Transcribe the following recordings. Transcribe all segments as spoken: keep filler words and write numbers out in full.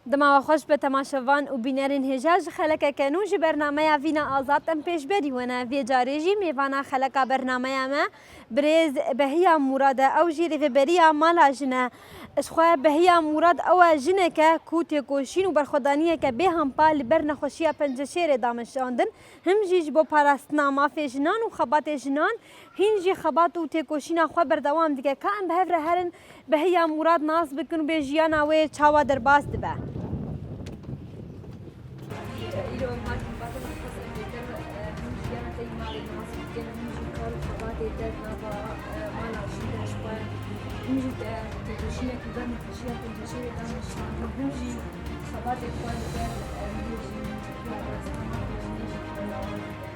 Dema we xweş be temaşevan û bînerên hêja, ji xelekeke nû ji bernameya Vîna Azad em pêşberî we ne. Vê carê jî mêvana xeleka bernameya me birêz Behiya Mûrad e. Ew jî rêveberiya mala jin e. Ji xwe Behiya Mûrad ew e jineke ku têkoşîn û berxwedaniyeke bêhempa li ber nexweşiya penceşêrê da meşandin. Him jî ji bo parastina mafê jinan û xebatê jinan, hîn jî xebat û têkoşîna xwe berdewam dike. Ka em bi hev re herin, Behiya Mûrad nas bikin û bê jiyana wê çawa derbas dibe. Îro em hatin, batin xwestin pêker, e, him jiyana te yî malê nas bikin, him jî kar û xebatê te nava, e, mala jî de ji xwe, him jî te têkoşînekî ber nexweşiya penceşêrê da meşandin, him jî xebatê xwe li ber, e, milê jî, e, rastana xwe jî berdewam dike.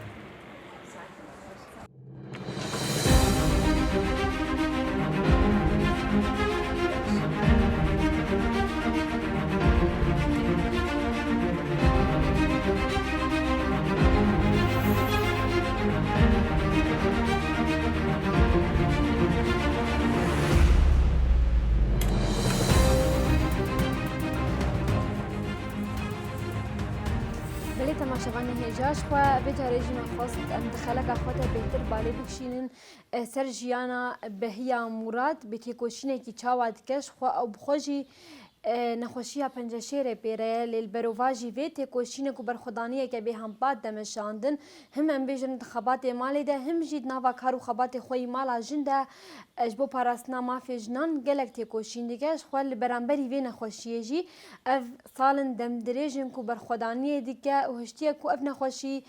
Belê temaşevanê hêja, ji xwe vê carê jî me xwest em di xeleka xwe de bêhtir balê bikişînin, e, ser jiyana Behiya Mûrad, bê têkoşînekî çawa dike, ji xwe ew bi xwe jî, e, nexweşiya penceşêrê pê re ye, lê li berovajî vê têkoşînek û berxwedaniyeke bêhempa de meşandin. Him em bêjin di xebatê malê de, him jî di nava kar û xebatê xwe yî mala jin de, e, ji bo parastina mafê jinan gelek têkoşîn dike. Ji xwe li beramberî vê nexweşiyê jî ev sal in demdirêj in ku berxwedaniyê dike û hiştiye ku ev nexweşî,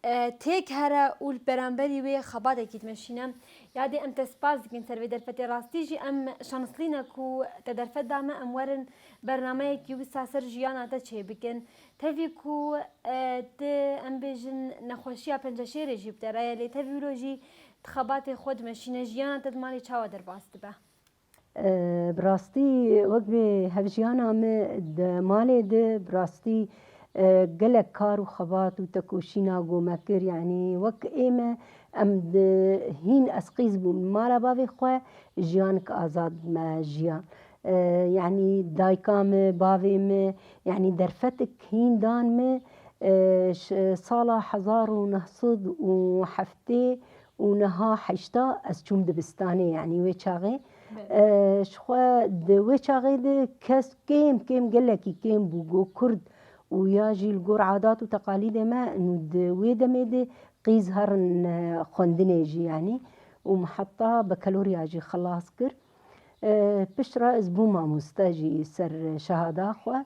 e, têk here û li beramberî wê xebatekî dimeşîne. Yadê em te spas dikin ser vê derfetê. Rastî jî em şanslî ne ku te derfet da me, em werin bernameyekî wisa ser jiyana te çêbikin. Tevî ku, e, tu, em bêjin, nexweşiya penceşêrê jî bi te re ye, lê tevî wilo jî tu xebatê xwe dimeşîne, jiyana te di malê çawa derbas dibe? E, bi rastî wek vê hevjiyana me di malê de bi rastî, e, gelek kar û xebat û tekoşîna go me kir, yanî wek ê me em di hîn ez qîz bûm. Mala bavê xwe jiyanik azad me jiyan. E, yanî dayika me, bavê me, yanî derfetik hîn dan me, e, ş-, sala hezar û neh sed û heftê û niha heşta ez çûm dibistanê, yanî wê çaxê. Belê. E, ji xwe di wê çaxê de kes kêm, kêm, gelekî kêm bû, go Kurd û ya jî li gor adat û teqalîdê me, nû di wê demê de qîz herin, e, xwendinê jî, yanî, û min heta bekaloriya jî xilas kir. E, pişt re ez bûm mamoste jî ser şehada xwe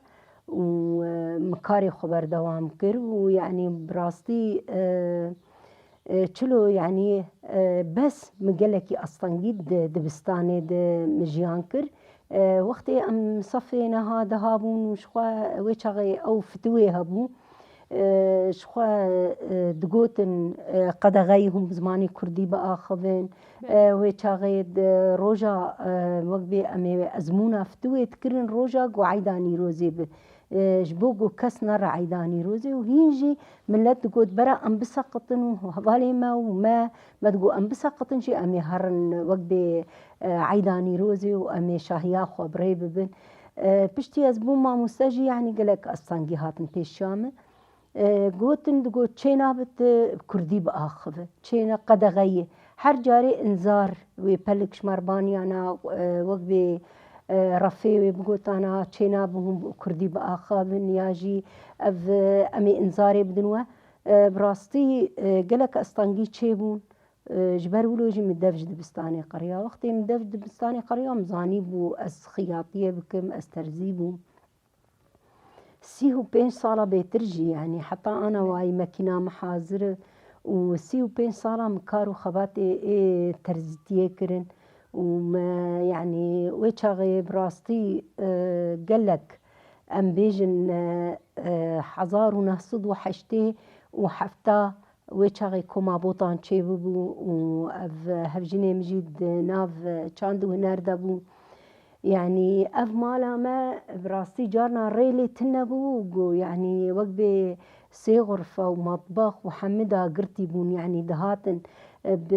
û, e, min karê xwe berdewam kir û, yanî, bi rastî, e, e, çilo, yanî, e, bes min gelekî astengî di dibistanê de min jiyan kir. E, wextê em sefê niha dihabûn û ji xwe wê çaxê ew fitûyê hebû. E, ji xwe, e, digotin, e, qedexeyî hûn bi zimanê kurdî biaxivin. Belê. E, wê çaxê di roja, e, wek bê em ê ezmûna fitûyê dikirin, roja ku eyda Nîrozê bi. E, ji bo ku kes nere eyda Nîrozê û hîn jî milet digot, bera em biseqitin û hevalê me û me, me digot, em biseqitin jî em ê herin wek bê, e, eyda Nîrozê û em ê şahiya xwe bi rê bibin. E, piştî ez bûm mamoste jî, yanî gelek astengî hatin pêşiya min. E, gotin, digot, çênabe tu kurdî biaxive. Çêne qedexeyê. Her carê inzar wê pelik ji me re baniyana, e, wek bê, e, refê wê bigotana, çênabe hûn bi kurdî biaxivin ya jî ev, e, em ê inzarê bidin we. E, bi rastî, e, gelek astengî çêbûn. E, ji ber wilo jî min dev ji dibistanê qeriya. Wextê min dev ji dibistanê qeriya, min zanîbû ez xiyatiyê bikim, ez terzî bûm. Sî û pênc sala bêtir jî, yanî heta ana wayî mekîna min hazir e û sî û pênc sala min kar û xebatê ê terzîtiyê kirin û me, yanî wê çaxê bi rastî, e, gelek, em bêjin, e, e, hezar û neh sed û heştê û hefta wê çaxê koma Botan çêbibû û ev hevjinê min jî di nav çand û huner de bû. Yanî ev mala me bi rastî carna rê lê tune bû û got, yanî wek bê sê xurfe û matbex û hemî dagirtî bûn, yanî dihatin, e, bi,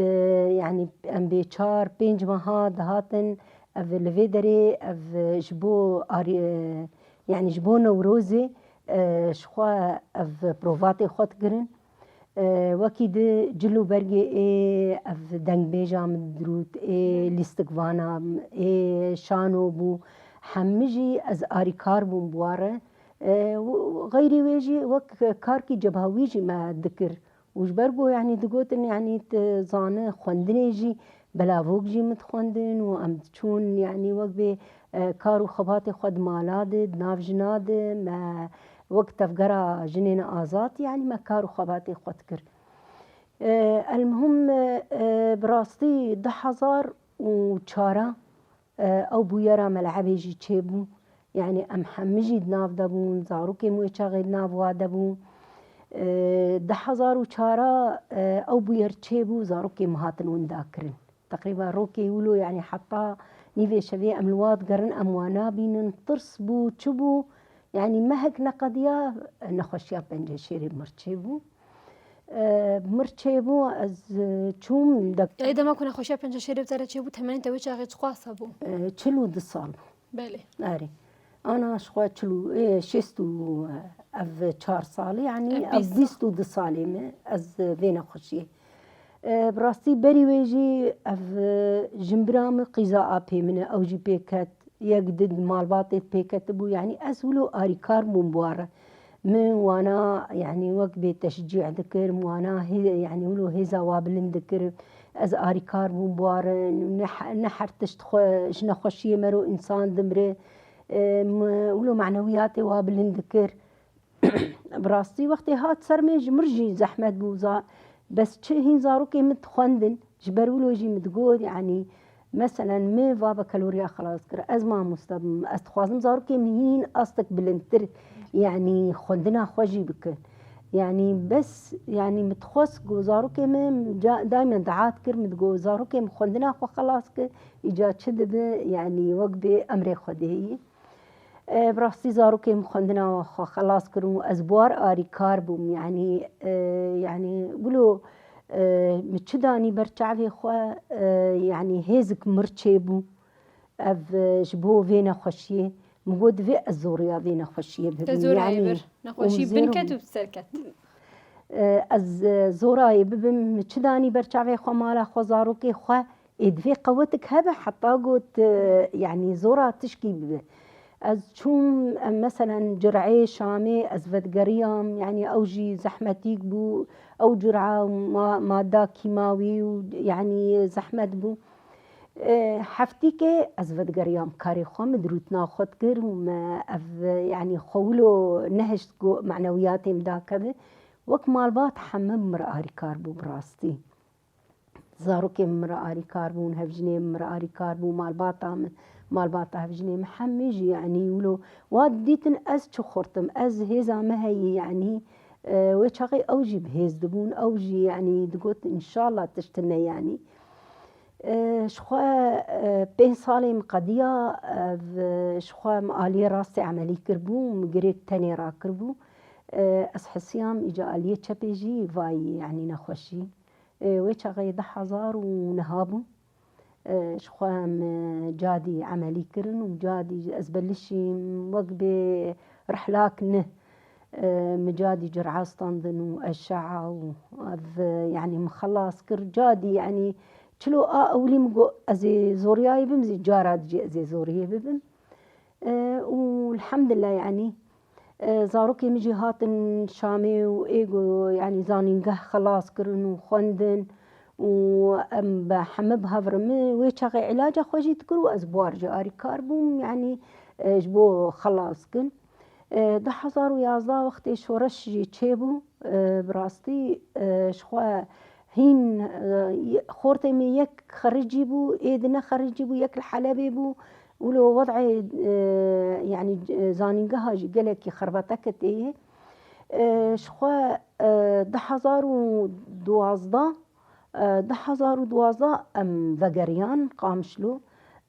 yanî em bê çar, pênc meha dihatin, ev li vê derê, ev ji bo arî-, e, Yanî ji bo Newrozê, e, ji xwe ev provatê xwe dikirin. E, wekî di cil û bergê ê ev dengbêja min dirût, ê lîstikvana min, ê şano bû, hemî jî ez arîkar bûm bi wa re. E, û xeyrî wê jî wek karkî cebhawî jî me dikir. Û ji ber ku, yanî, digotin, yanî, tu zane xwendinê jî, belavok jî min dixwendin û em diçûn, yanî, wek bê, e, kar û xebatê xwe di mala de, di nav jina de, me wek tevgera jinên azad, yanî, me kar û xebatê xwe dikir. E, elmuhim, e, e, bi rastî du hezar û çar e, ew bûyera Melebê jî çêbû. Yanî em hemî jî di nav de bûn, zarokên wê çaxê di nav wa de bûn. E, du hezar û çar e, ew bûyer çêbû, zarokên min hatin winda kirin. Teqrîben rokê wilo, yanî heta nîvê şevê em li wa digerin, em wa nabînin. Tirs bû, çi bû? Yanî mehek neqediya, nexweşiya penceşêrê mir çêbû. E, mir çêbû, ez, e, çûm de- Yanî dema ku nexweşiya penceşêrê bi te re çêbû, temenê te wê çaxê çiqas hebû? E, çil û du sal. Belê. Erê. Ana ji xwe çil û, e, şêst û, e, ev çar salî, yanî E, ev bîst sal. Bîst û du salê me, ez, e, vê nexweşiyê. E, bi rastî berî wê jî ev, e, jinbira min qîza apê min e, ew jî pê ket, yek di malbatê pê ketibû. Yanî ez wilo arîkar bûm bi wa re. Min wana, yanî wek bê teşcî dikir, min wana hê-, yanî wilo hêza wa bilind dikir. Ez arîkar bûm bi wa re, ne he-, ne her tişt xwe, ji nexweşiyê me re însan dimire. E, min wilo manewiyatê wa bilind dikir. Bi rastî wextê hat ser min ji mir jî zehmet bû. Za-, bes çi hîn zarokê min dixwendin, ji ber wilo jî min digot, yanî, meselen, min va bakaloriya xelas kir, ez mamoste bim, ez dixwazim zarokê min hîn astek bilindtir, yanî, xwendina xwe jî bikin. Yanî, bes, yanî, min dixwest ku zarokê min ca-, daîmen dua dikir, min digot, zarokê min xwendina xwe xelas kir, îca çi dibe, yanî, wek bê emrê Xwedê yî. E, bi rastî zarokê min xwendina xwe xelas kir û ez bi war arîkar bûm. Yanî, e, yanî wilo, e, min çi danî ber çavê xwe, e, yanî hêzik mir çêbû. Ev, e, ji bo vê nexweşiyê. Min got, divê ez zoriya vê nexweşiyê bibim. Te zorayê bir. Nexweşî û bin zêr ket û ser ket. E, ez, e, zorayê bibim, min çi danî ber çavê xwe, mala xwe, zarokê xwe. Ê, divê qewetik hebe heta got, e, yanî zora tişkî bibe. Ez çûm, e, meselen, Cir'ê Şamê ez vedigeriyam, yanî ew jî zehmetîk bû, ew Cir'a ma-, madda kîmawî û, yanî, zehmet bû. E, heftîkê ez vedigeriyam karê xwe, min dirûtina xwe dikir û me ev, yanî xwe wilo nehişt ku manewiyatê min dakeve. Wek malbat heme min re arîkar bû bi rastî. Zarokên min re arîkar bûn, hevjinên min re arîkar bû, malbata min, malbata hevjinê min, hemî jî, yanî wilo wa didîtin ez çi xurt im, ez hêza me heye, yanî, e, wê çaxê ew jî bi hêz dibûn, ew jî, yanî digot, înşallah tişt tune, yanî. E, ji xwe, e, pênc salê min qediya, ev, ji xwe min aliyê rastê emelî kiribû, min girêk tenê rakiribû. E, ez hesiyam îca aliyê çepê jî vayî, yanî nexweşî. E, wê çaxê du hezar û neh bû. E, ji xwe em, e, cadî emelî kirin û cadî ez belişîm wek bê rihlak ne. E, min cadî Cir'a standin û eşe'a û ev, e, yanî min xelas kir. Cadî, yanî çilo a ewilî min got, ez ê zoriyayê bim, zî cara dicî ez ê zoriyê bibim. E, û elhamdulillah, yanî, e, zarokê min jî hatin Şamê û ê ku, yanî, zanîngeh xelas kirin û xwendin û em bi heme bi hev re min wê çaxê îlaca xwe jî dikir û ez bi war jî arîkar bûm, yanî, e, ji bo xelas kin. E, du hezar û yazdeh wextê şoreş jî çêbû, e, bi rastî, e, ji xwe hîn, e, xortê min yek xericî bû, ê dine xericî bû, yek li Helebê bû. Wilo wed'ê, e, yanî, e, zanîngeha jî gelekî xerbeteke tê ye. E, ji xwe, e, du hezar û duwazdeh, e, du hezar û duwazdeh em vegeriyan Qamişlo.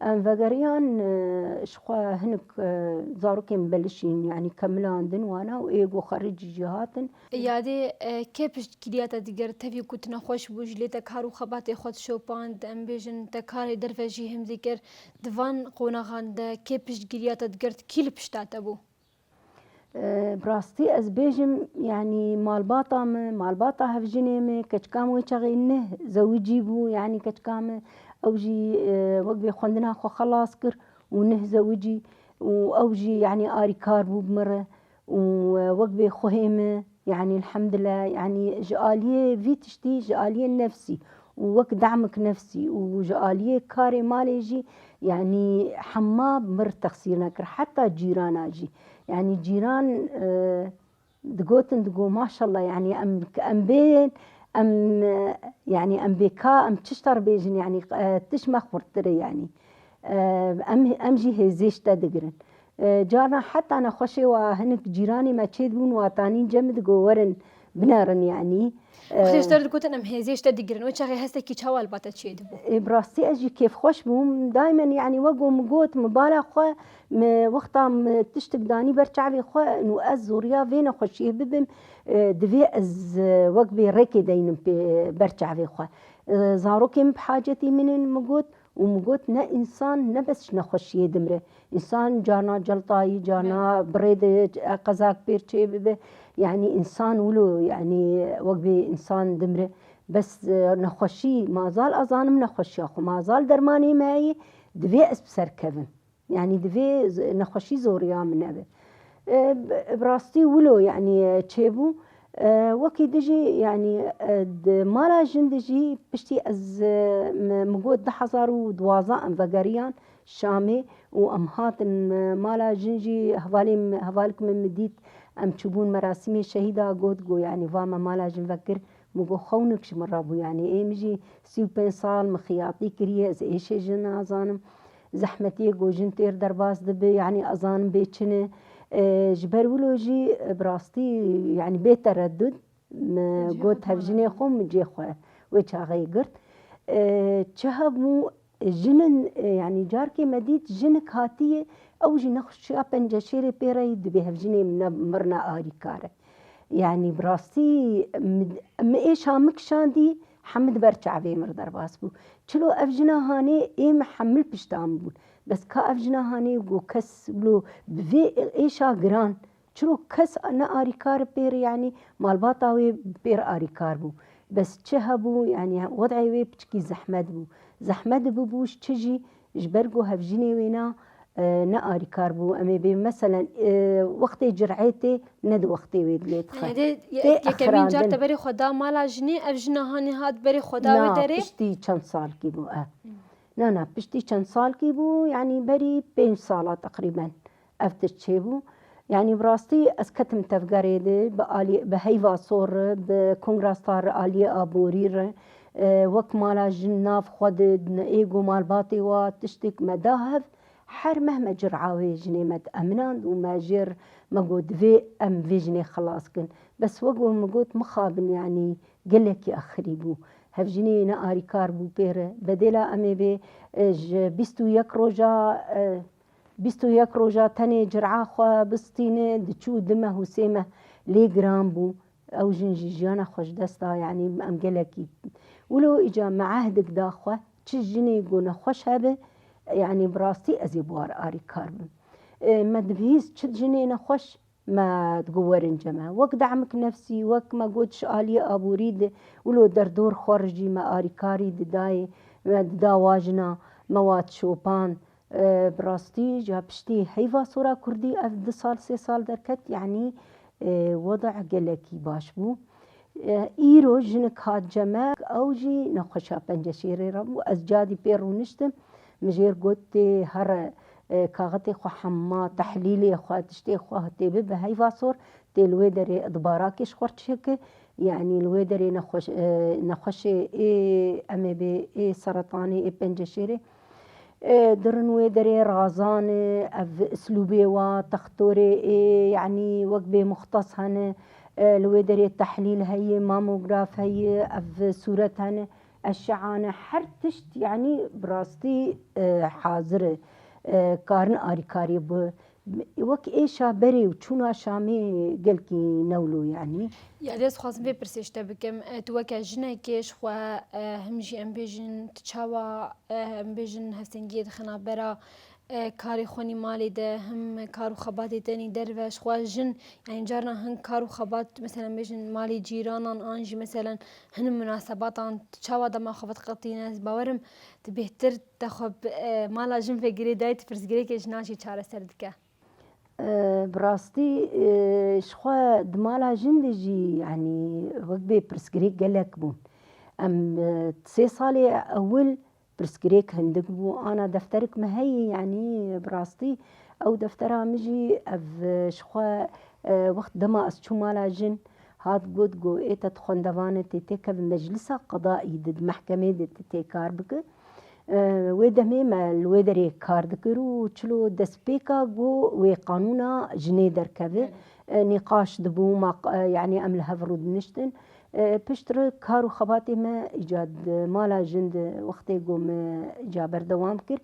Em vegeriyan, e, ji xwe hinek, e, zarokên belişîn, yanî kemilandin wana û ê ku xericî jî hatin. Yadê, e, kê piştgiriya te digir, tevî ku tu nexweş bû, ji lê te kar û xebatê xwe dişopand, em bêjin te karê derve jî him dikir, di van qonaxan de kê piştgiriya te digir, kî li pişta te bû? Bi rastî ez bêjim, yanî malbata min, malbata hevjinê min, keçika min wê çaxê neh zewicî bû, yanî keçika min ew jî, e, wek bê xwendina xwe xelas kir û neh zewicî û ew jî, yanî arîkar bû bi min re û, e, wek bê xwehê min, yanî elhemdulillah, yanî ji aliyê vî tiştî, ji aliyê nefsî û wek damik nefsî û ji aliyê karê malê jî, yanî hema bi min re texsîr nekir, heta cîrana jî. Yanî cîran, e, digotin, digo, "Maşallah, yanî em, em bên, em, e, yanî em bê ka, em çi ji te re bêjin, yanî, e, tişt me xurttir e, yanî, e, em, em jî hêzê ji te digirin." E, carna heta nexweşê wa hinek cîranê me çêdibûn, wa tanîn cem digo, "Werin, binerin, yanî." Wextê ji te re digotin, "Em hêzê ji te digirin." Wê çaxê hestekî çawa li ba te çêdibû? Ê, bi rastî ez jî kêfxweş bûm. Daymen, yanî, wek ku min got, min bala xwe, min wexta min tiştik danî ber çavê xwe, û ez zoriya vê nexweşiyê bibim, e, divê ez, e, wek bê rêkê deynim pê ber çavê xwe. E, zarokê min bi hacetî min in, min got, û min got, ne însan ne bes ji nexweşiyê dimire. Însan carna celtayî, carna bi rê de qezak pêr çê bibe. Yanî însan wilo, yanî wek bê însan dimire. Bes, e, nexweşî, mazal ez zanim nexweşiya xwe, mazal dermanê me heye, divê ez bi ser kevim. Yanî divê z-, nexweşî zoriya min nebe. E, bi, bi rastî wilo, yanî, e, çêbû. E, wekî dijî, yanî, e, di mala jin dijî piştî ez, e, mi, mi got du hezar û duwazdeh em vegeriyan Şamê û em hatin, e, mala jin jî hevalê min, hevalek min min dît, em çûbûn merasîmê şehîda, got, got, yanî, va me mala jin vekir. Min got, xewnik ji min re bû, yanî ê min jî sî û pênc sal min xiyatî kiriye, ez êşê jin nazanim. Zehmetiyê ku jin têr derbas dibe, yanî ez zanim bê çi ne. E, ji ber wilo jî, e, bi rastî, yanî bê tereddud, min got hevjinê xwe, min cê xwe wê çaxeyê girt. E, çi hebû, jinin, e, yanî carkê me dît, jinik hatiye, ew jî nexweşiya penceşêrê pê re yî, dibê hevjinê min ne, mir ne arîkar e. Yanî bi rastî mi, mi êşa min kişandî, hemî di ber çavê min re derbas bû. Çilo ev jina hanê ê min hemil pişta min bûn. Bes ka ev jina hanê ku kes wilo bi vê êşa giran, çilo kes ne arîkar pê re, yanî malbata wê pê re arîkar bû. Bes çi hebû, yanî wed'ê wê piçikî zehmet bû. Zehmet bibû ji çi jî, ji ber ku hevjinê wê na, e, ne arîkar bû. Em ê bê, meselen, e, wextê cir'ê tê, ne di wextê wê dilê dixe. Yanî dê ye-, Tê yekemîn car exirandin. Te berê xwe da mala jinê, ev jina hanê hat berê xwe da wê Na, derê? Piştî çend salkî bû, e. Na, na, piştî çend salkî bû, yanî berî pênc sala teqrîben ev tişt çêbû. Yanî bi rastî ez ketim tevgerê de, bi alî, bi heyva sor re, bi kongrasta re, aliyê aborî re, e, wek mala jin nav xwe de, ê ku malbatê wa tiştek me da hev, her meh me cir'a wê jinê me diemînand û me jê re me got, divê em vê jinê xilas kin. Bes wek ku min got, mixabin, yanî gelekî axirî bû. Hevjinê ne arîkar bû pê re. Bedêla em ê bê, e, ji bîst û yek roja, e, bîst û yek roja tenê cir'a xwe bistîne, diçû du meh û sê meh lê giran bû. Ew jin jî jiyana xwe ji dest da, yanî em gelekî. Wilo îca me ehdek da xwe, çi jinê ku nexweş hebe, yanî bi rastî ez ê bi wan re arîkar bim. E, me dibihîst çi jinê nexweş, me digot werin cem me. Wek damik nefsî, wek me got ji aliyê aborî de, wilo derdor xwe re jî me arîkarî didayê, me dida wa jina, me wa dişopand. E, bi rastî, ji piştî heyva sora kurdî ev du sal, sê sal derket, yanî, e, weda gelekî baş bû. E, îro jinik hat cem me, ew jî nexweşa penceşêrê re bû. Ez cadî pê rûniştim, min jê re got, tê here, e, kaxetê xwe hema, tehlîlê xwe, tiştê xwe tê bibe heyva sor, tê li wê derê di barakê ji xwe re çêke, yanî li wê derê nexweş-, e, nexweşê ê, em ê bê, ê seretanê, ê penceşêrê, e, dirin wê derê razan e, ev islûbê wa textorê ê, yanî wek bê muxtes hene, e, li wê derê tehlîl heye, mamograf heye, ev sûret hene, eşean e, her tişt, yanî bi rastî, e, hazir e, e, karin arîkarî bi, wek êşa berê û çûna Şamê gelkî newlo, yanî. Ya, dê ez dixwazim vê pirsê ji te bikim. E, tu weke jinekê ji xwe, e, him jî em bêjin, tu çawa, e, em bêjin, hevsengiyê dixina bera, E, karê xwe nî malê de, him kar û xebatê te nî derve, ji xwe jin, yani carna hin kar û xebat, meselen bêjin malê cîranan an jî meselen hin munasebatan, tu çawa dema xwe vediqetîne? Ez bawerim tu bêhtir te xwe bi, e, mala jin vegirê dayê, tu pirsgirêkê jina jî çareser dike. E, bi rastî, e, ji xwe di mala jin de jî, yanî wek bê pirsgirêk gelek bûn. Em, e, sê salê ewil pirsgirêk hindik bû, ana defterik me heye, yanî bi rastî ew deftera min jî ev, e, ji xwe, e, wext dema ez çû mala jin, hat got, got, ê te di xwendevanê tê têkevin meclisa qedaî de, di mehkemê de tê kar bike. E, wê demê me li wê derê kar dikir û çilo destpêka ku wê qanûna jinê derkeve, e, nîqaş dibû, ma, e, yanî em li hev rûdiniştin. E, piştre kar û xebatê me îca di mala jin de wextê ku me îca berdewam kir,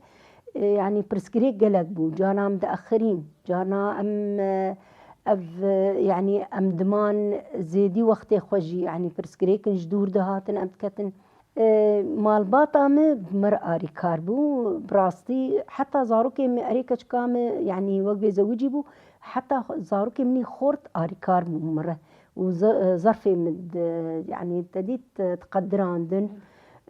e, yanî pirsgirêk gelek bû. Carna em diexirîn, carna em, e, ev, e, yanî em diman zêdî wextê xwe jî, yanî pirsgirêkin ji dûr dihatin, em diketin. E, malbata min bi mir arîkar bû. Bi rastî heta zarokê min, erê keçika min, yanî wek bê zewicî bû, heta zarokê min î xort arîkar bû min re. Û ze-, e, zerfê min di, yanî te dît, e, diqedirandin.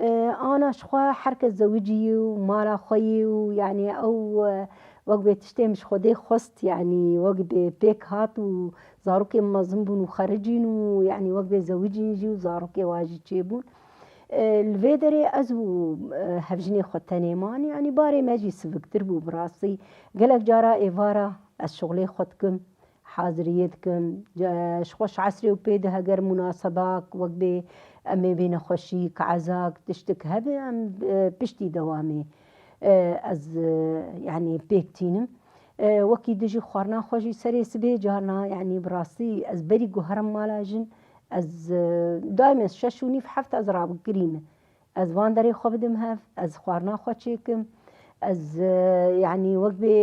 E, ana ji xwe her kes zewicî yî û mala xwe yî û yanî ew, e, wek bê tiştê min ji Xwedê xwest, yanî wek bê pêk hat û zarokê min mezin bûn û xericîn û yanî wek bê zewicîn jî û zarokê wa jî çêbûn. E, li vê derê ez û, e, hevjinê xwe tenê man, yanî barê me jî siviktir bû bi rastî. Gelek cara êvara ez şixulê xwe dikim, haziriyê dikim. Ce-, ji xwe ji esrê û pê de heger munasebak, wek bê em ê bê nexweşîk, ezak, tiştik hebe, em, e, piştî dewamê, e, ez, e, yanî pêk tînim. E, wekî dijî xwarina xwe jî serê sibê carna, yanî bi rastî ez berî guherim mala jin, ez, e, daîmen şeş û nîv heft ez rabikirî me. Ez van derê xwe bidim hev, ez xwarina xwe çêkim, ez, e, yanî wek bê,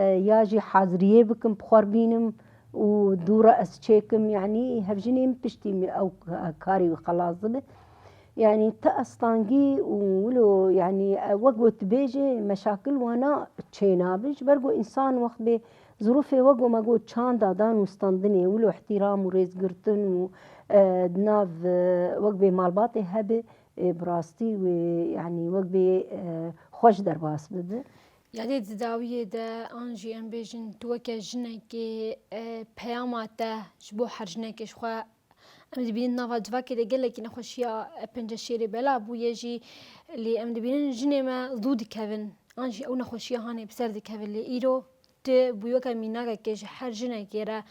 e, ya jî haziriyê bikim, bi xwe bînim û dû re ez çêkim, yanî hevjinê min piştî min ew karê wî xelas dibe. Yanî ti astangî û wilo, yanî, e, wek ku tu bêjê, meşakil wana çênabe, ji ber ku însan wext bê zirûfê wek ku me got çanda dan û standinê, wilo îhtîram û rêzgirtin û, e, di nav, e, wek bê malbatê hebe, ê, bi rastî wê, yanî wek bê, e, xweş derbas bibe. Yadê di dawiyê de an jî em bêjin tu weke jinekê, e, peyama te ji bo her jinekê ji xwe, em dibînin nava civakê de gelekî nexweşiya, e, penceşêrê bela bûye jî, lê em dibînin jinê me zû dikevin. An jî ew nexweşiya hanê bi ser dikevin. Lê îro tu bûyî weke mînakekê ji her jinekê re.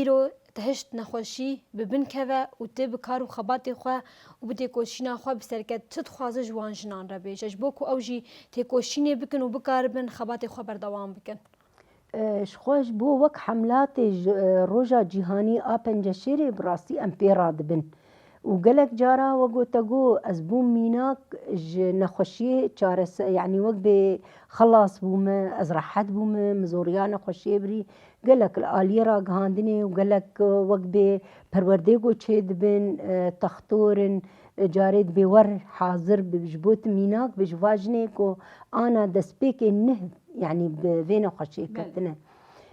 Îro tu hişt nexweşî bi bin keve û tu bi kar û xebatê xwe û bi têkoşîna xwe bi serket çi dixwaze ji wan jinan re bêje, ji bo ku ew jî têkoşînê bikin û bikaribin xebatê xwe berdewam bikin. E, ji xwe ji bo wek hemlatê ji, e, Roja Cîhanî a Penceşêrê bi rastî em pê radibin. Û gelek cara wek ku te got, ez bûm mînak ji nexweşiyê çarese-, yanî wek bê xelas bûme, ez rehet bûme, min zoriya nexweşiyê birî. Gelek li aliyê ragihandinê û gelek, e, wek bê perwerdê ku çêdibin, e, textor in, e, carê dibê wer hazir bi, ji bo tu mînak bi, ji va jinê ku ana destpêkê nih, yanî bi vê nexweşiyê ketine.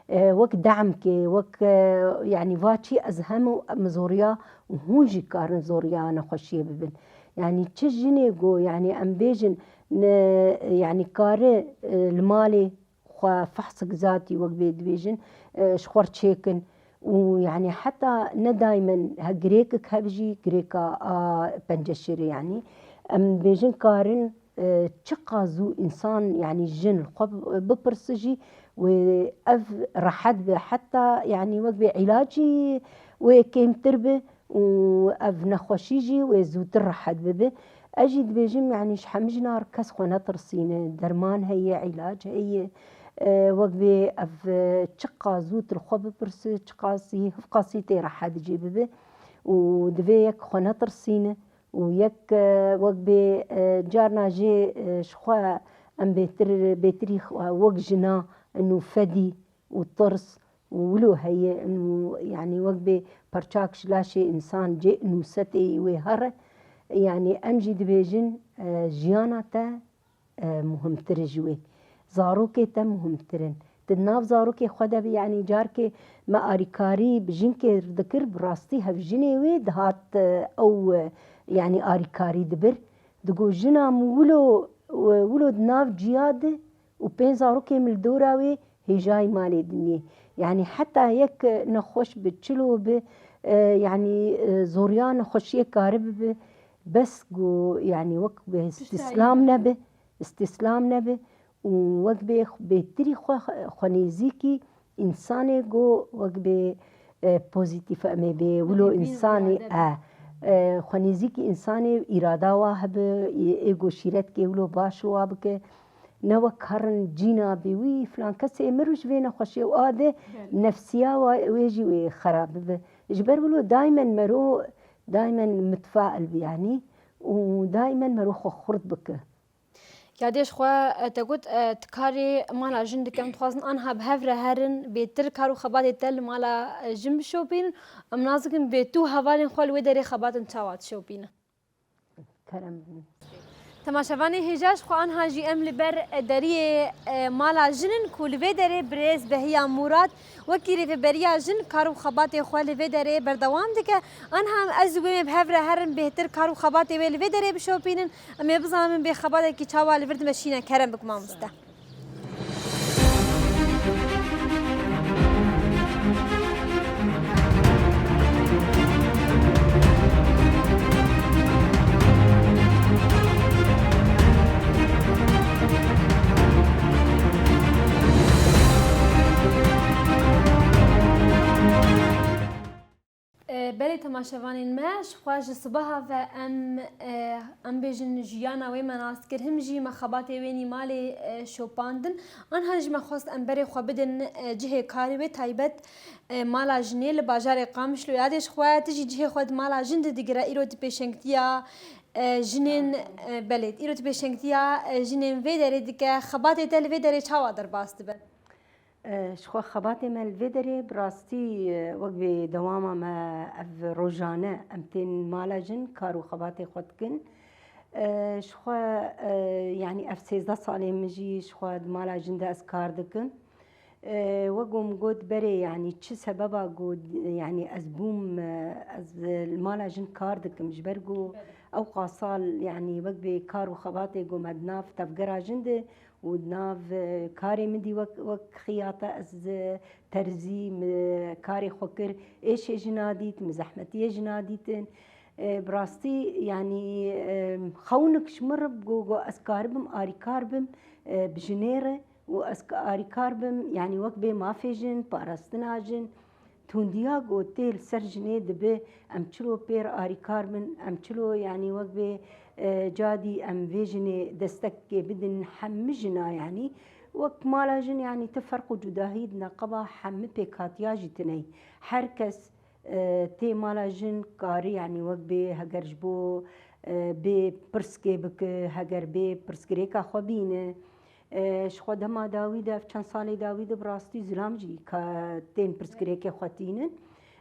E, wek demkê, wek, e, yanî va çî ez hem û em zoriya û hûn jî karin zoriya nexweşiyê bibin. Yanî çi jinê ku, yanî em bêjin, ne, yanî kare, e, li malê xwe fehsik zatî wek bê dibêjin, e, ji xwe re çêkin. Û yanî heta ne daîmen he girêkek hev jî, girêka a penceşêrê yanî. Em bêjin karin e, çiqas zû însan, yanî jin li xwe bi-, bipirse jî, wê ev rehet be, heta, yanî wek bê îlac jî wê kêmtir be û ev nexweşî jî wê zûtir rehet bibe. Ez jî dibêjim, yanî ji hemî jina re kes xwe netirsîne, derman heye, îlac heye. E, wek bê ev, e, çiqas zû tu li xwe bipirse, çiqas zî hevqasî tê rehet jê bibe û divê yek xwe netirsîne. Û yek, e, wek bê, e, carna jê, e, ji xwe em bêtir, bêtirî xwe wek jina, û fedî û tirs û wilo heye, û yanî wek bê perçak ji laşê însan cê nûsetê wê here, yanî em jî dibêjin, e, jiyana te, e, muhimtir e ji wê. Zarokê te muhimtir in. Di nav zarokê xwe de bi, yanî carkê me arîkarî bi jinkê dikir, bi rastî hevjinê wê dihat, e, ew, e, yanî arîkarî dibir. Digo, jina min wilo, wilo di nav ciya de û pênc zarokê min li dora wê hêjayî malê din yê. Yanî heta yek, e, nexweş bi, çilo bi, e, yanî, e, zoriya nexweşiyê karibi bi, bes ku, yanî wek bi îstîslam nebe, îstîslam nebe û wek bê bêtirî xwe, xwe nêzîkî însanê ku wek bê, e, pozîtîf em ê bê wilo însanê, e, e, xwe nêzîkî însanê îrada wa hebe, ê, ê ku şîretkê wilo baş wa bike. Ne wek herin cîna bî wî filan kesê mir û ji vê nexweşê û a de nefsiya wa, wê jî wê xerab bibe. Ji ber wilo daimen mero, daimen mitfail bi yanî û daimen mero xwe xurt bike. Ya dê ji xwe, e, te got, e, tu karê mala jin dikem, dixwazin anha bi hev re herin, bêtir kar û xebatê te li mala, e, jin bişopînin. Em nas dikin bê tu û hevalên xwe li wê derê xebatin çawa dişopînin? Kerem bin. Temaşevanê hêja, ji xwe anha jî em li ber, e, deriyê, e, mala jin in ku li vê derê birêz Behiya Mûrad wekî rêveberiya jin kar û xebatê xwe li vê derê berdewam dike. Anha em ez û wê me bi hev re herin bêhtir kar û xebatê wê li vê derê bişopînin. Em ê bizanin bê xebatekî çawa li vir dimeşîne. Kerem bik mamoste. E, belê temaşevanên me, ji xwe ji sibaha ve em, e, em bêjin jiyana wê me nas kir, him jî me xebatê wê nîmalê, e, şopandin. Anha jî me xwest em berê xwe bidin, e, cihê karê wê taybet, e, mala jinê li bajarê Qamişlo. Yadê ji xwe tu jî cihê xwe di mala jin de digire, îro tu pêşengtiya, e, jinên, e, belê, îro tu pêşengtiya, e, jinên vê derê dike. Xebatê te li vê derê çawa derbas dibe? E, ji xwe xebatê me li vê derê bi rastî, e, wek bê dewama me ev rojane em tên mala jin kar û xebatê xwe dikin. E, ji xwe, e, yanî ev sêzdeh salên min jî ji xwe di mala jin de ez kar dikim. E, wek ku min got berê, yanî çi sebeba ku, yanî ez bûm, e, ez li mala jin kar dikim, ji ber ku ew qasal, yanî wek bê kar û xebatê ku me di nav tevgera jin de û di nav, e, karê min dî wek, wek xiyata ez, e, terzî, min karê xwe kir, êşê jina dît, min zehmetiyê jina dîtin. E, bi rastî, yanî, e, xewnik ji min re got, got ez karibim arîkar bim, e, bi jinê re û ez ka-, arîkar bim, yanî wek bê mafê jin, parastina jin, tundiya ku tê li ser jinê dibe, em çilo pê re arîkar bin, em çilo, yanî wek bê, e, cadî em vê jinê destekê bidin, hemî jina, yanî wek mala jin, yanî ti ferq û cudahî di neqeba hemî pêkhatiya jî tine ye. Her kes, e, tê mala jin karî, yanî wek bê heger ji bo, e, bê pirskê bike, heger bê pirsgirêka xwe bîne, E, ji xwe dema dawî de, ev çend salê dawî de bi rastî zilam jî ka tên pirsgirêkê xwe tînin.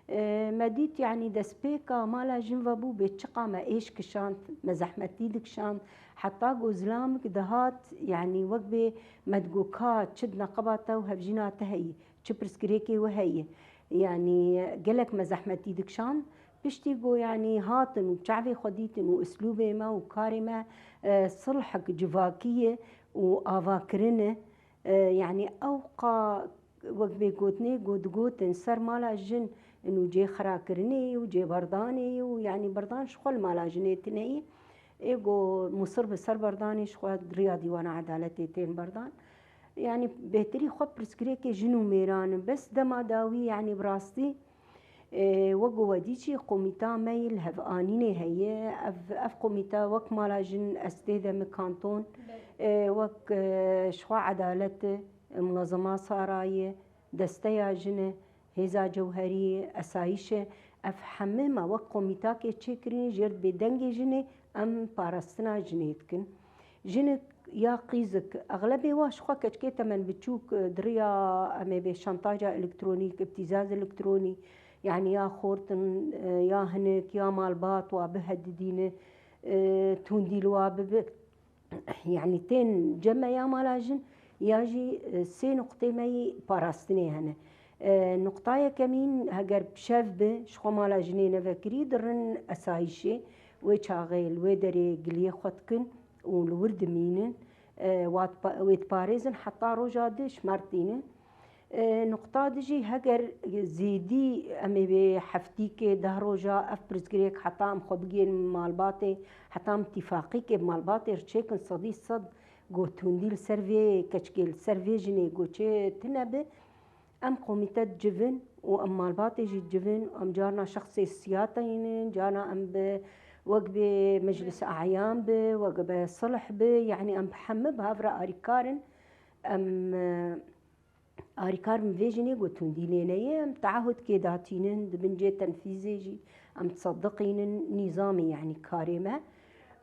E, me dît, yanî destpêka mala jin ve bû bê çiqa me êş kişand, me zehmetî dikişand. Heta ku zilamik dihat, yanî wek bê me digot ka çi di neqeba te û hevjîna te heyî, çi pirsgirêkê we heye. Yanî gelek me zehmetî dikişand. Piştî ku, yanî, hatin û çavê xwe dîtin û uslûbê me û karê me, e, silhek civakî ye û avakirin e. E, yanî, ew qa wek bê gotinê ku digotin ser mala jin û cê xirakirinê ye û cê berdanê ye û, yanî, berdan ji xwe li mala jinê tine ye. Ê ku musir bi ser berdanê ji xwe di riya Dîwana Edaletê tên berdan. Yanî, bêhtirî xwe pirsgirêkê jin û mêran in. Bes dema dawî, yanî, bi rastî, Ê, wek ku we dîtî, komîta me yê li hev anînê heye. Ev, ev komîta wek mala jin, ez tê de me kanton, ê, wek, e, ji xwe edalet e, munezema Sara ye, desteya jin e, hêza cewherî ye, esayîş e. Ev hemî me wek komîtakê çêkirîn, jêr dibê dengê jinê em parastina jinê dikin. Jinik ya qîzik, exlebê wa ji xwe keçikê temen biçûk, e, di riya em ê bê şantaja elektronîk, îbtîzaz elektronî, yanî ya xortin, e, ya hinik, ya malbat wa bihedidîne, e, tundî li wa bibe. Yanî tên cem me ya mala jin, Ya jî, e, sê nuqtê me yî parastinê hene. E, nuqta yekemîn, heger bi şev bi, ji xwe mala jinê nevekirî, dirin esayîşê. Wê çaxê li wê derê giliyê xwe dikin û li wir dimînin. E, wat pa-, wê diparêzin heta roja di şmertînin. E, nuqta di jî, heger zêdî em ê vê heftîkê, deh roja ev pirsgirêk heta em xwe bigihên malbatê, heta em tîfaqîkê bi malbatê re çêkin, sedî sed got tundî li ser vê keçikê, li ser vê jinê got çê tune bi, em komîte dicivin û em malbatê jî dicivin û em carna şexsê siyasî teyînin, carna em bi wek bi meclis e'yan bi, wek bi sulh bi, yanî em bi hemî bi hev re arîkar in. Em, e, arîkar bin vê jinê got tundî lê neyê, em teahûdkê datînin, di bin cê tenfîzê jî em disedeqînin nîzamê, yanî karê me.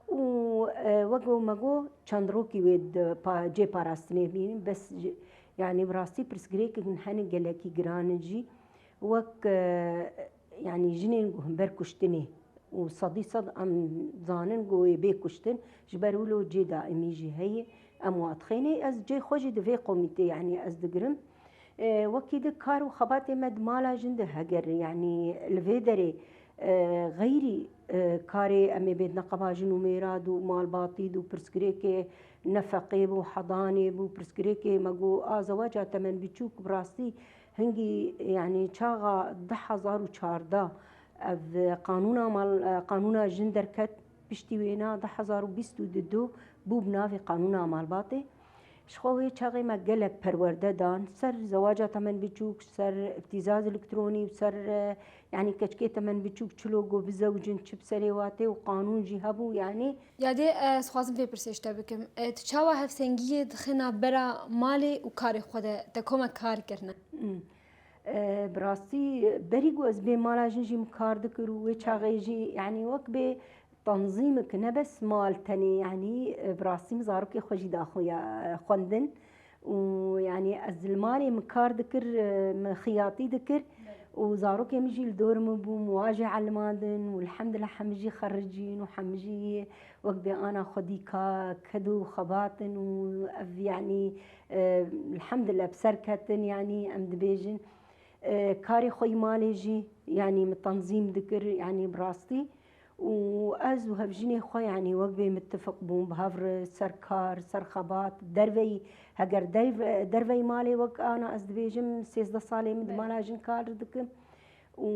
Û, e, wek me got, çend rokî wê di pa-, cê parastinê bînin, bes ji, yanî bi rastî pirsgirêkên hene gelekî giran in jî, wek, e, yanî jinên guhember kuştinê û sedî sed em zanin ku wê bê kuştin, ji ber wilo cê daîmî jî heye, em wan dixêne. Ez cê xwe jî di vê komîtê, yanî ez digirim. E, wekî di kar û xebatê me di mala jin de heger, yanî li vê derê, e, xeyrî, e, karê em ê bê di neqeba jin û mêra de û malbatî de û pirsgirêkê nefeqê bû, hedanê bû, pirsgirêkê me got a zewaca temenbiçûk bi rastî hingî, yanî çaxa du hezar û çardeh ev qanûna mal, qanûna jin derket, piştî wêna du hezar û bîst û du bû bi navê qanûna malbatê. Ji xwe wê çaxê me gelek perwerde dan, ser zewaca temenbiçûk, ser îbtîzaz elektronî û ser, e, yanî keçikê temenbiçûk çilo got bizewicin, çi bi serê watê û qanûn jî hebû, yanî. Ya dê, e, ez dixwazim vê pirsê ji te bikim. E, tu çawa hevsengiyê dixî navbera malê û karê xwe de, te koma kar kirine? Hmm. E, bi rastî, berî ku ez bê mala jin jî min kar dikir û wê çaxê jî, yanî wek bê tenzîmek, ne bes mal tenê, yanî, e, bi rastî min zarokê xwe jî daxuya, e, xwendin û, yanî, ez li malê min kar dikir, e, min xiyatî dikir û zarokê min jî li dor min bûn, wan jî elimandin û elhamdulillah hemî jî xericîn û hemî jî wek bê ana xwedî ka-, ked û xebat in û ev, yanî, e, elhamdulillah bi ser ketin, yanî em dibêjin. E, karê xwe yî malê jî, yanî min tenzîm dikir, yanî bi rastî. Û ez û hevjinê xwe, yanî wek bê mitifiq bûn, bi hev re ser kar, ser xebat, derveyî, heger derv-, derveyî malê wek ana ez dibêjim, sêzdeh salê min di Belê. mala jin kar dikim. Û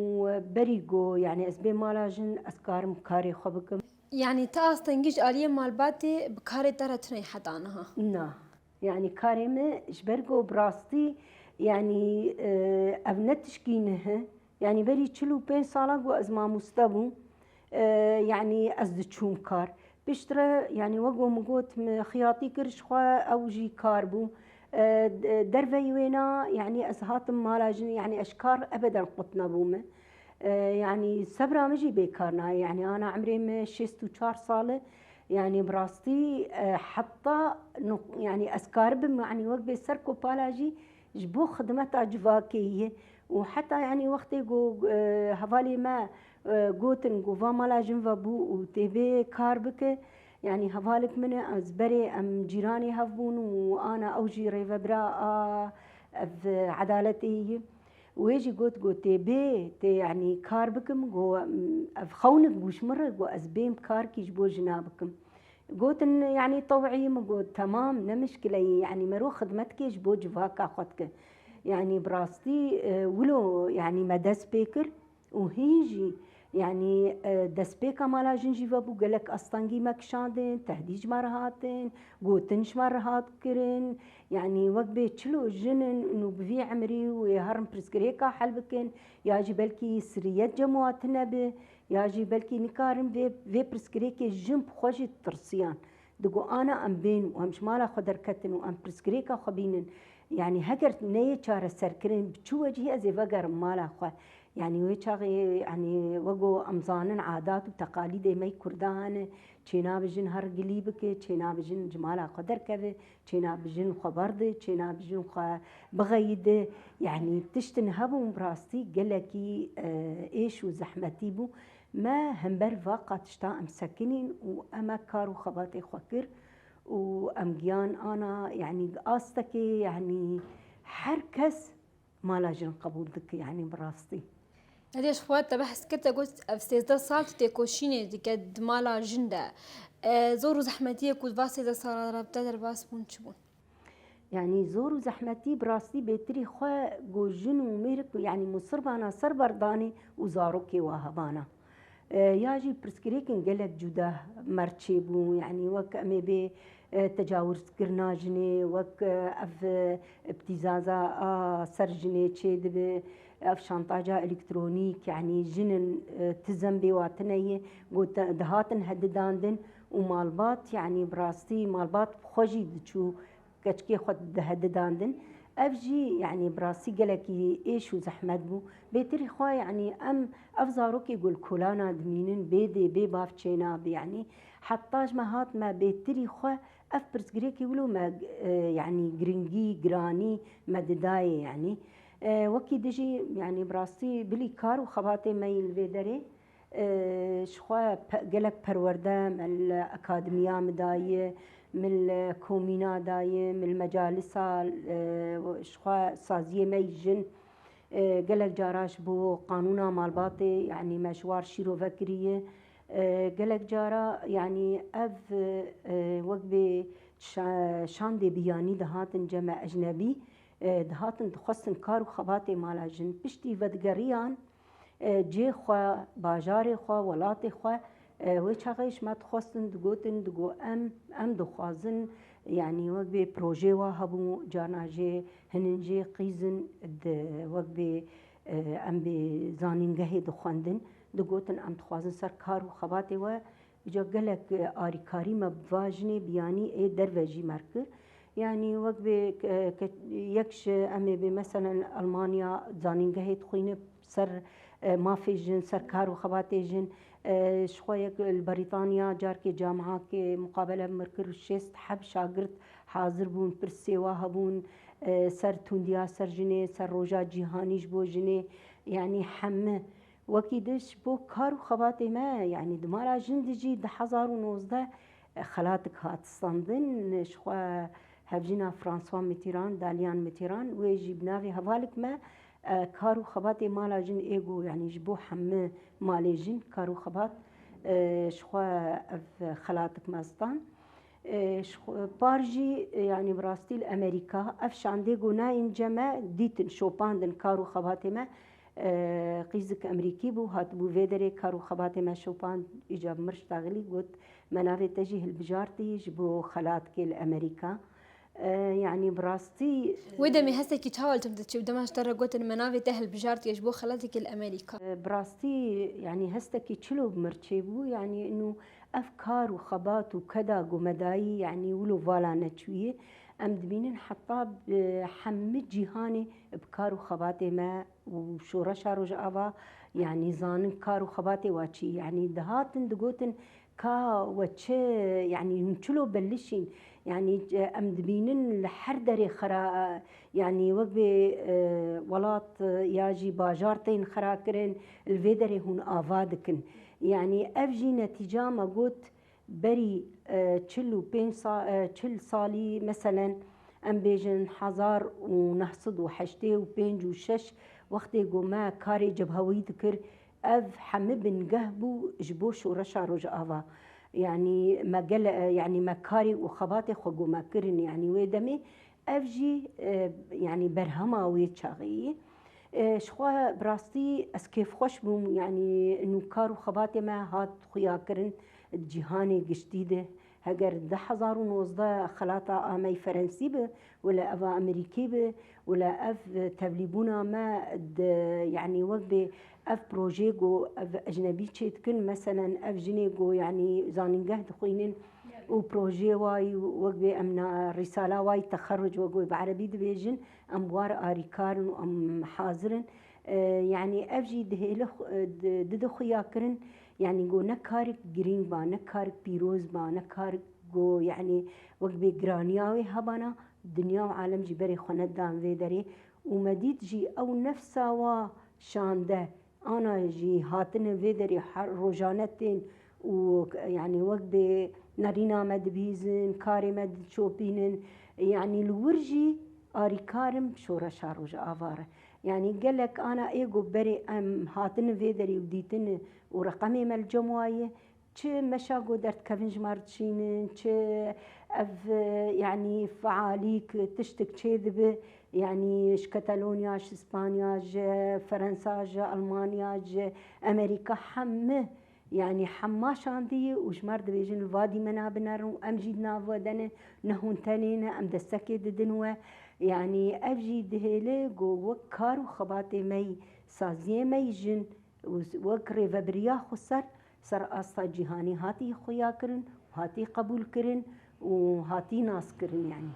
berî ku, yanî ez bê mala jin, ez karim karê xwe bikim. Yanî tu astengî ji aliyê malbatê bi karê te re tune heta niha? Na. Yanî karê min ji ber ku bi rastî, yanî, e, ev ne tişkî nihe. Yanî berî çil û pênc sala ku ez mamoste bûm, e, yanî ez diçûm kar. Piştre, yanî wek ku min got, min xiyatî kir ji xwe, ew jî kar bû. E, de-, derveyî wêna, yanî ez hatim mala jinê, yanî ez ji kar ebeden qut nebûme. E, yanî sebra min jî bêkar nayê. Yanî ana emrê min şêst û çar sal e. Yanî bi rastî, e, heta nu-, yanî ez karibim, yanî wek bê ser kopala jî ji bo xidmeta civakê ye. Û heta, yanî wextê ku, e, hevalê me, e, gotin ku va mala jin ve bû û tê bê kar bike, yanî hevalek min e, ez berê em cîranê hev bûn û ana ew jî rêvebira a ev edaletê ye. Wê jî got, got, tê bê, tê, yanî kar bikim, got, em, ev xewnik bû ji min re, got, ez bêm karkî ji bo jina bikim. Gotin, yanî tewî min got, temam, ne mişkile ye, yanî mero xidmet ke ji bo civaka xwe dike. Yanî bi rastî, e, wilo, yanî me dest pê kir û hîn jî, yanî, e, destpêka mala jin jî vebû, gelek astengî me kişandin, tehdîd ji me re hatin, gotin ji me re hat kirin. Yanî wek bê çilo jin in û bi vî emrî wê herin pirsgirêka hel bikin, ya jî belkî siriyet cem wan tune be, ya jî belkî nikarin vê, vê pirsgirêkê jin bi xwe jî tirsiyan. Digo ana em bên û em ji mala xwe derketin û em pirsgirêka xwe bînin. Yanî heger neyê çareserkirin, bi çi wecihî ez ê vegerim mala xwe? Yanî wê çaxê, yanî wego em zanin adat û teqalîdê me yî Kurdan hene, çênabe jin her gilî bike, çênabe jin ji mala xwe derkeve, çênabe jin xwe berde, çênabe jin xwe bixeyide. Yanî tiştin hebûn bi rastî gelekî, e, êş û zehmetî bû. Me hember va qatişta em sekinîn û em e kar û xebatê xwe kir. û em giyan ana, yanî astekê, yanî her kes mala jin qebûl dike, yanî bi rastî. Hediye ji xwe te behs kir, te got ev sêzdeh sal tu têkoşînê dike di mala jin de. E, zor û zehmetiyê ku va sêzdeh sala re te derbas bûn çi bûn? Yanî zor û zehmetî bi rastî bêtirî xwe ku jin û mêrik, yanî musirbana ser berdanê û zarokê wa hebana. E, ya jî pirsgirêkên gelek cuda mer çêbû, yanî wek em ê bê, e, tecawizkirina jinê, wek, e, ev, e, îbtîzaza a ser jinê çêdibe, ev şantaja elektronîk, yanî jin in, e, ti zembê wa tune ye, got, dihatin hedidandin û malbat, yanî bi rastî malbat bi xwe jî diçû keçikê xwe dihedidandin. Ev jî, yanî bi rastî gelekî êş û zehmet bû. Bêtirî xwe, yanî em ev zarokê ku li kolana dimînin, bê dê, bê bav çênabe, yanî heta ji me hat me bêtirî xwe ev pirsgirêkê wilo me, e, yanî giringî, giranî me didayê, yanî. E, wekî dijî, yanî bi rastî bilî kar û xebatê me yî li vê derê, e, ji xwe pe-, gelek perwerde me li akademiya min daye, min li komîna daye, min li mecalisa, e, ji xwe saziyê me yî jin, e, gelek cara ji bo qanûna malbatê, yanî me ji war şîrove kiriye. E, gelek cara, yanî ev, e, wek bê şa-, şandê biyanî dihatin cem me ecnebî, e, dihatin dixwestin kar û xebatê mala jin. Piştî vedigeriyan, e, cê xwe, bajarê xwe, welatê xwe, e, wê çaxê ji me dixwestin, digotin, digo em, em dixwazin, yanî wek bê projê wa hebû, carna jê hinin jê qîzin, di wek bê, e, em bê zanîngehê dixwendin, digotin em dixwazin ser kar û xebatê we. Îca gelek, e, arîkarî me bi va jinê biyanî ê derve jî me kir. Yanî wek bê ke-, ke-, yek ji em ê bê meselen Almanya zanîngehê dixwîne ser, e, mafê jin, ser kar û xebatê jin. E, ji xwe yek li Brîtanya carkê camihakê muqabele bi mir kir û şêst heb şagirt hazir bûn, pirsê wa hebûn, e, ser tundiya ser jinê, ser roja cîhanî ji bo jinê, yanî heme Wekî di ji bo kar û xebatê me, yanî di mala jin de jî du hezar û nozdeh xelatik hat standin. Ji xwe hevjîna François Mitterrand, Dalian Mitterrand, wê jî bi navê hevalek me, e, kar û xebatê mala jin ê got, yanî ji bo hemî malê jin kar û xebat, e, ji xwe ev xelatik me stand. E, ji xwe, par jî, e, yanî bi rastî li Amerîka ev şandê got nayên cem me dîtin, şopandin kar û xebatê me. E, qîzik Amerîkî bû, hatibû vê derê kar û xebatê me şopand, îca bi mir ştaxilî got, me navê te jî hilbijartî ji bo xelatikê li Amerîka. E, yanî bi rastî Wê demê hestekî çawa li te diçû? Dema ji te re gotin me navê te hilbijartiye ji bo xelatikê li Amerîka. E, bi rastî, yanî hestekî çilo bi mir çêbû, yanî inu ev kar û xebat û keda ku me dayî, yanî wilo vala neçûyê. Em dibînin heta bi hemî cîhanê bi kar û xebatê me û şoreşa Rojava, yanî zanin kar û xebatê wa çi, yanî dihatin digotin, ka we çi, yanî hûn çilo belişîn, yanî, e, em dibînin li her derê xera, yanî wek bê, e, welat, e, ya jî bajar tên xera kirin, li vê derê hûn ava dikin. Yanî ev jî netîca me got, Berî, e, çil û pênc sa-, e, çil salî, meselen, em bêjin hezar û neh sed û heştê û pênc û şeş wextê ku me karê cebhewî dikir, ev hemî bingeh bû ji bo şoreşa Rojava. Yanî me gele, e, yanî me karê û xebatê xwe ku me kirin, yanî wê demê Ev jî, e, yanî berhema wê çaxê ye. E, ji xwe bi rastî ez kêfxweş bûm, yanî nû kar û xebatê me hat xuyakirin di cîhanê giştî de. Heger du hezar û nozdeh xelata amey Ferensî bi, wila eva Amerîkî bi, wila ev tevlîbûna me di, yanî wek bê Ev projeyê ku ev ecnebî çêdikin, meselen ev jinê ku, yanî zanîngeh dixwînin û projeyê wayî wek bê em na, rîsala wayî texerruc wek wê bi erebî dibêjin, em war arîkar in û em hazir in. E, yanî ev jî dihêle xu-, e, di, dide xuya kirin, yanî ku ne karek girîng ba, ne karek pîroz ba, ne karek ku, yanî wek bê giraniya wê hebana, dinya û alem jî berê xwe nedan vê derê. Û me dît jî ew nefsa wa şande, ana jî hatine vê derê her rojane tên û, yanî wek bê nerîna me dibihîzin, karê me diçopînin. Yanî li wir jî arîkar in bi şoreşa Rojava re. Yanî gelek ana ê ku berê em hatine vê derê û dîtine û reqemê me li cem wa ye, çi meşa ku derdikevin ji me re dişînin, çi ev, yanî fealîk, tiştik çêdibe, yanî ji Katalonya, ji Spanya, ji Ferensa, ji Almanya, ji Amerîka, heme, yanî hema şandî ye û ji me re dibêjin li va dîmena binerin û em jî di nav we de ne, ne hûn tenê ne, em destekê didin we. Yanî ev jî dihêle ku wek kar û xebatê me yî, saziyê me yî jin û wek rêvebiriya xweser ser asta cîhanî hatî xuya kirin û hatî qebûl kirin û hatî nas kirin, yanî.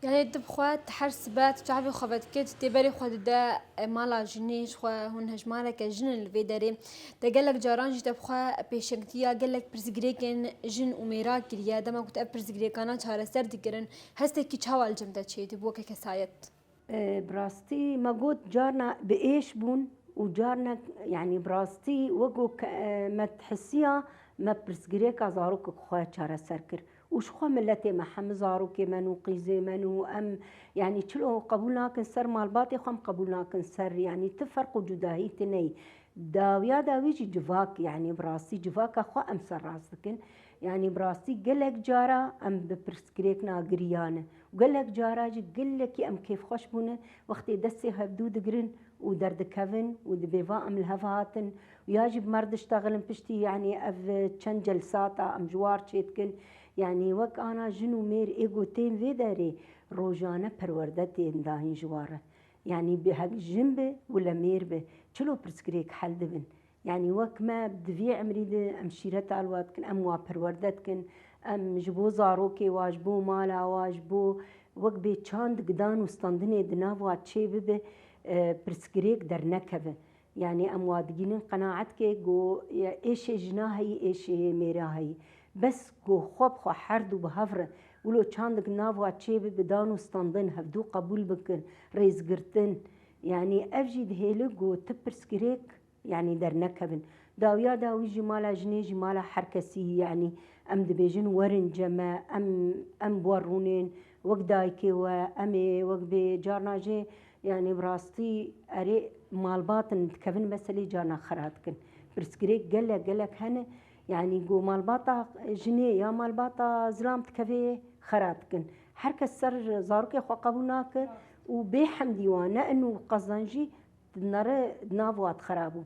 Yanî tu bi xwe, tu her sibe tu çavê xwe vedikê, tu tê berê xwe dide, e, mala jinê, ji xwe hûn hejmareke jin in li vê derê. Te gelek caran jî te bi xwe pêşengtiya gelek pirsgirêkên jin û mêra kiriye. Dema ku tu ev pirsgirêkana çareser dikirin, hestekî çawa li cem te çêdibû weke kesayet? E, bi rastî me got carna bi êş bûn û carna, yanî bi rastî wek ku ke-, e, me dihisiya me pirsgirêka zarokek xwe çareser kir. Û ji xwe miletê me hemî zarokê me ne û qîzê me ne û em, yanî çilo qebûl nakin ser malbatê xwe, em qebûl nakin ser, yanî ti ferq û cudahî tine ye. Dawiya dawî jî civak, yanî bi rastî civaka xwe em serrast dikin. Yanî bi rastî gelek cara em bi pirsgirêkna giriyane. Û gelek cara jî gelekî em kêfxweş bûne wextê destê hevdû digirin û derdikevin û dibê va em li hev hatin û ya jî bi me re diştexilin piştî, yanî ev çend celsata em ji war çêdikin. Yanî wek ana jin û mêr ê ku tên vê derê rojane perwerde tên dayîn ji war re. Yanî bi hek jin be wile mêr be, çilo pirsgirêk hel dibin. Yanî wek me di vî emrî de em şîreta li wa dikin, em wa perwerde dikin, em ji bo zarokê wa, ji bo mala wa, ji bo wek bê çand gidan û standinê di nav wa çê bibe, e, pirsgirêk dernekeve. Yanî em wa digînin qenaetke ku, e, êşê jina heyî, êşê mêra heyî. Bes ku xwe bi xwe her du bi hev re wilo çandik nav wa çê bibe, dan û standin hevdu qebûl bikin, rêzgirtin. Yanî ev jî dihêle ku ti pirsgirêk, yanî dernekevin. Dawiya dawî jî mala jinê jî mala her kesî ye, yanî em dibêjin werin cem me, em, em bi we rûnên, wek dayikê we, em ê wek bê carna jê, yanî bi rastî erê malbat in dikevin meselê carna xera dikin. Pirsgirêk gelek gelek hene, yanî ku malbata jinê ya malbata zilam dikevê xera dikin. Her kes ser zarokê xwe qebûl nake û bê hemdî wan ne in û qezan jî di nere di nav wa dixera bû.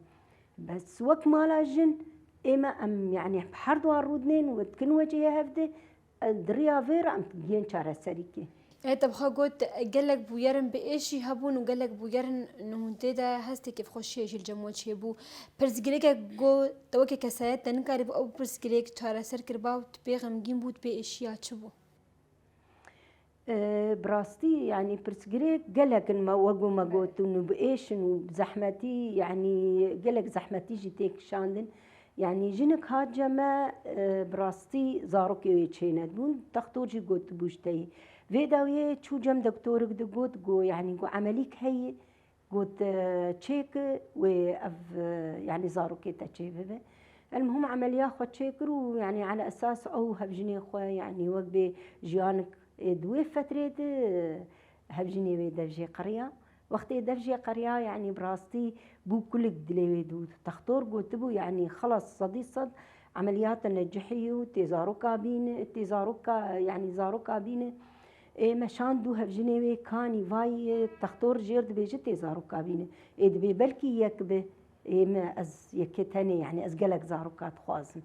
Bes wek mala jin ê me em, yanî, bi her duwa rûdinên û dikin wecihê hevdê, di riya vê re em giyên çareserîkê. E, te bi xwe got, gelek bûyerin bi êşî hebûn û gelek bûyerin nihûntê de hestê kêfxweşiyê jî li cem we çêbû. Pirsgirêkek got, te weke kesayet te nikarîbû ew pirsgirêk çareser kiriba û tu pê xemgîn bû, tu pê êşiya çi bû? E, bi rastî, yanî pirsgirêk gelek in me, wek ku me got, û bi êş in û bi zehmetî, yanî gelek zehmetî jî tê kişandin. Yanî jinik hat cem me, e, bi rastî zarokê wê çênedibûn. Textor jî gotibû ji te yî. Vê dawiyê çû cem doktorik digot, got, yanî, got, emelîk heye, got, e, çêke wê ev, e, yanî zarokê te çê bibe. Elmuhim emeliya xwe çêkir û, yanî, ala esas ew hevjinê xwe, yanî wek bê jiyanik, e, di wê fetrê de, e, hevjinê wê dev jê qeriya. Wextê dev jê qeriya, yanî bi rastî bû kulik dilê wê dû. Textor gotibû, yanî xelas sedî sed emeliyata necihî û tê zaroka bîne, tê zaroka, yanî zaroka bîne. Ê me şand dû hevjinê wê kanî vay, textor jêr dibêje tê zaroka bîne. Ê dibê belkî yek be, ê me ez yekê tenê, yanî ez gelek zaroka dixwazim.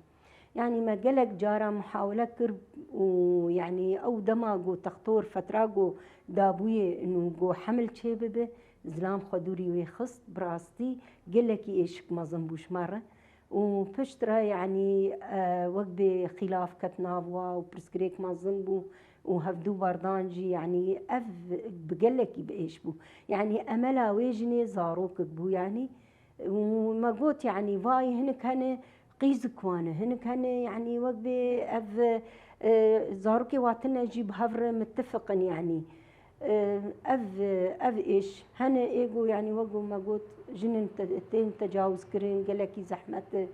Yanî me gelek cara muhawele kir û, yanî, ew dema ku textor fetra ku dabûyê û ku hemil çê bibe, zilam xwe dûrî wê xist, bi rastî gelekî êşik mezin bû ji me re. Û piştre, yanî, e, wek bê xîlaf ket nav wa û pirsgirêk mezin bû û hevdû berdan jî, yanî, ev bi gelekî bi êş bû. Yanî emela wê jinê zarokek bû, yanî, û me got, yanî, vay, hinek hene qîzik wan e, hinek hene, yanî, wek bê ev, e, zarokê wa tine jî bi hev re mitifiq in, yanî. E, ev, ev êş hene ê ku, yanî, wek ku me got, jin in te-, tên tecawizkirin, gelekî zehmet e.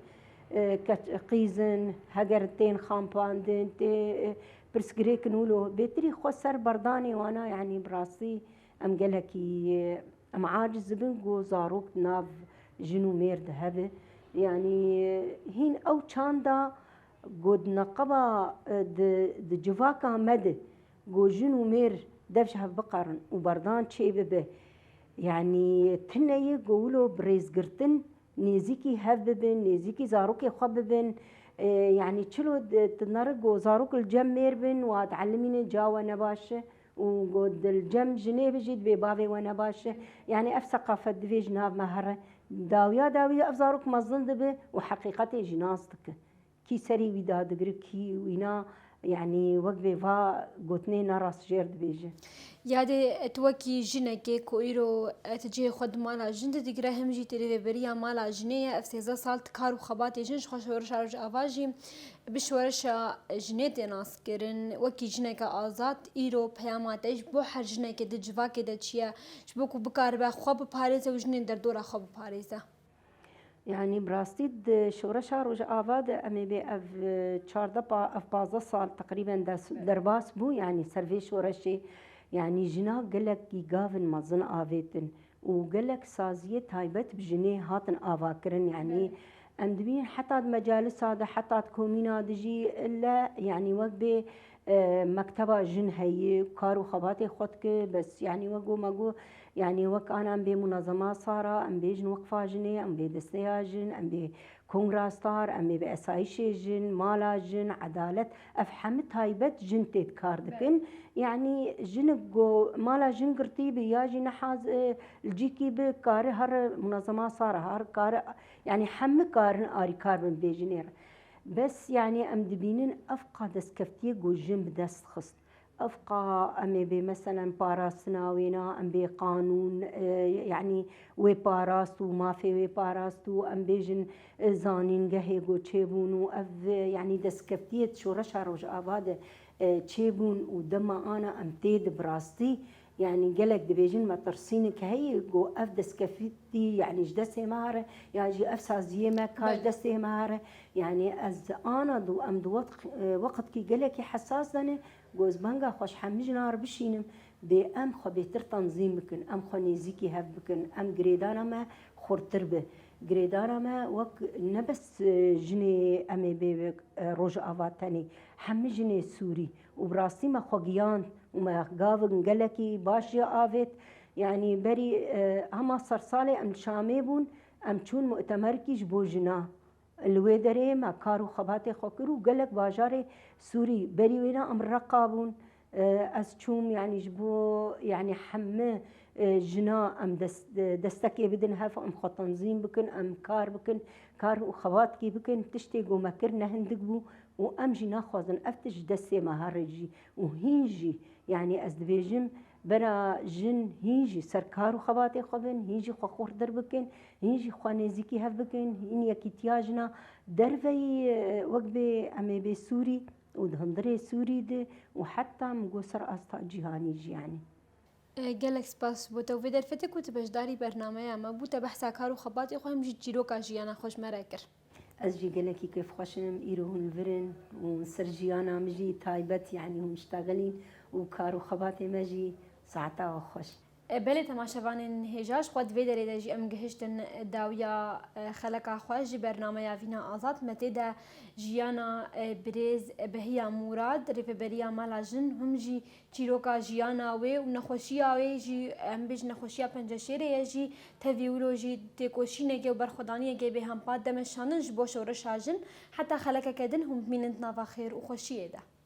e, keç-, qîzin, heger tên xampandin, tê, e, pirsgirêkin wilo. Bêtirî xwe ser berdanê wana, yanî bi rastî em gelekî, e, em aciz dibin ku zarok di nav jin û mêr de hebe. Yanî, e, hîn ew çanda ku di neqeba, e, di, di civaka me de ku jin û mêr dev ji hev biqerin û berdan çêbibe. Yanî tune ye ku wilo bi rêzgirtin nêzîkî hev bibin, nêzîkî zarokê xwe bibin. E, yanî çilo di-, tu neri ku zarok li cem mêr bin, wa dielimînin ca we ne baş e û ku di li cem jinê bijî dibê bavê we ne baş e. Yanî ev seqafet divê ji nav me here. Dawiya dawî ev zarok mezin dibe û heqîqetê jî nas dike. Kî serî wî dadigire, kî wîna, yanî wek vê va gotinê ne rast jêr dibêje. Yadê, tu wekî jinekê ku îro, e, tu cihê xwe di mala jin de digire, him jî tu rêveberiya mala jinê ye, ev sêzdeh sal tu kar û xebatê jin ji xwe şoreşa Rojava jî bi şoreşa jinê tê naskirin. Wekî jineke azad, îro peyama te ji bo her jinekê di civakê de çi ye? Ji bo ku bikaribe xwe biparêze û jinên derdora xwe biparêze. Yanî bi rastî di şoreşa Rojava de em ê bê ev, e, çardeh pa-, ev pazdeh sal teqrîben des-, derbas bû, yanî ser vê şoreşê, yanî jina gelekî gavin mezin avêtin û gelek saziyê taybet bi jinê hatin avakirin. Yanî em dibînin heta di mecalisa de, heta di komîna de jî le, yanî wek bê e, mekteba jin heye, kar û xebatê xwe dike, bes, yanî, wek got me got, yanî, wek ana em bê munezema Sara, em bê jin weqfa jinê, em bê desteya jin, em bê kongra Star, em bê bi esayîşê jin, mala jin, edalet, ev hemî taybet jin tê kar dikin. Yanî, jinik go mala jin girtî bi, ya jî nehaz, e, li cîkî bi, kari her munezema Sara, her kari, yanî, hemî karin arîkar bin vê jinê re. Bes, yanî, em dibînin ev qa destkeftiyê ku jin bi dest xist. Ev qa em ê bê, meselen, parastina wêna, em bê qanûn, e, yanî wê parast û mafê wê parast û em bêjin, e, zanîngehê ku çêbûn û ev, e, yanî destkeftiyê şoreşa Rojava de, e, çêbûn û dema ana em tê de bi rastî Yanî gelek dibêjin metirsînik heye ku ev destkeftî, yanî ji destê me here, ya jî ev saziyê me ka ji Belê. destê me here. Yanî ez ana du-, em di wext, e, weqtkî gelekî hesas de ne, ku ez benga xwe ji hemî jina re bişînim, bê em xwe bêtir tenzîm bikin, em xwe nêzîkî hev bikin, em girêdana me xurtir be. Girêdana me wek ne bes, e, jinê em ê bê, e, Rojava tenê, hemî jinê Sûrî. Û bi rastî me xwe giyand û me gavin gelekî baş jê avêt. Yanî berî, e, hema sersalê em li Şamê bûn, em çûn mutemerkî ji bo jina. Li wê derê me kar û xebatê xwe kir û gelek bajarê Sûrî, berî wêna em Reqa bûn. E, ez çûm, yanî ji bo, yanî hemî, e, jina em dest-, e, destekê bidin hev, em xwe tenzîm bikin, em kar bikin, kar û xebatkî bikin. Tiştê ku me kir ne hindik bû û em jî naxwazin ev tişt ji destê me here jî. Û hîn jî, yanî ez dibêjim, bera jin hîn jî ser kar û xebatê xwe bin, hîn jî xwe xurtir bikin, hîn jî xwe nêzîkî hev bikin, hîn yekîtiya jina derveyî, e, wek bê em ê bê Sûrî û di hundirê Sûrî de û heta min got ser asta cîhanî jî, yanî. E, gelek spas bo te û vê derfetê ku tu beşdarî bernameya me bû, te behsa kar û xebatê xwe hem jî çîroka jiyana xwe ji me re kir. Ez jî gelekî kêfxweş im, îro hûn li vir in û ser jiyana min jî taybet, yanî hûn ştaxilîn û kar û xebatê me jî saeta we xweş. E, belê, temaşevanên hêja, ji xwe di vê derê de jî em gihiştin dawiya, e, xeleka xwe ji bernameya Vîna Azad. Me tê de jiyana, e, birêz Behiya Mûrad, rêveberiya Mala Jin, hûn jî çîroka jiyana wê û nexweşiya wê jî, em bêjin nexweşiya penceşêrê ye jî, tevî wilo jî têkoşînekê û berxwedaniyekê bêhempa de meşandin ji bo şoreşa jin. Heta xelekeke din hûn bimînin di nava xêr û xweşiyê de.